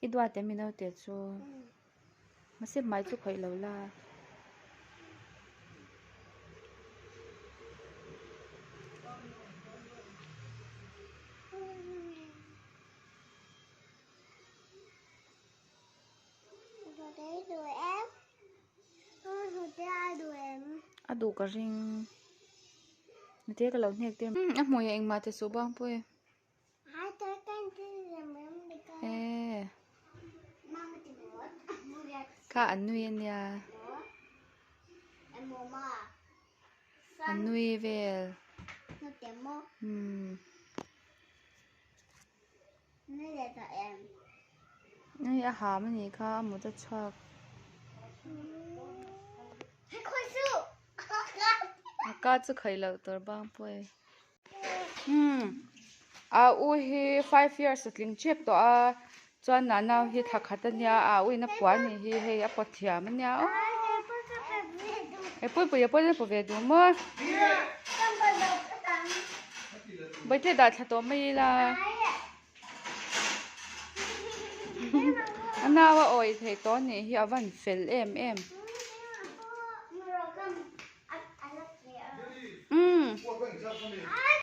I duat em i naute chu? Mahse hmai chu khawih lo la. A duh ka ring. Nute ka lo hnek tir. A hmui ah engmah te suh bang pawh e. E. Kha an nui ania. An nui vel. Umm. Hei a ham a nih kha a mut a chhuak. A ka chu khaih loh tur bang pawh e. Umm a u hi five years a tling tep tawh a chuan a nau hi thla khat a nia a u in a pua a nih hi hei a pawt thiam a nia aw e puipui a pawn a paw ve duh maw bawihte dah thla tawh mai ila a nau a awih theih tawh a nih hi a van fel em em. Umm.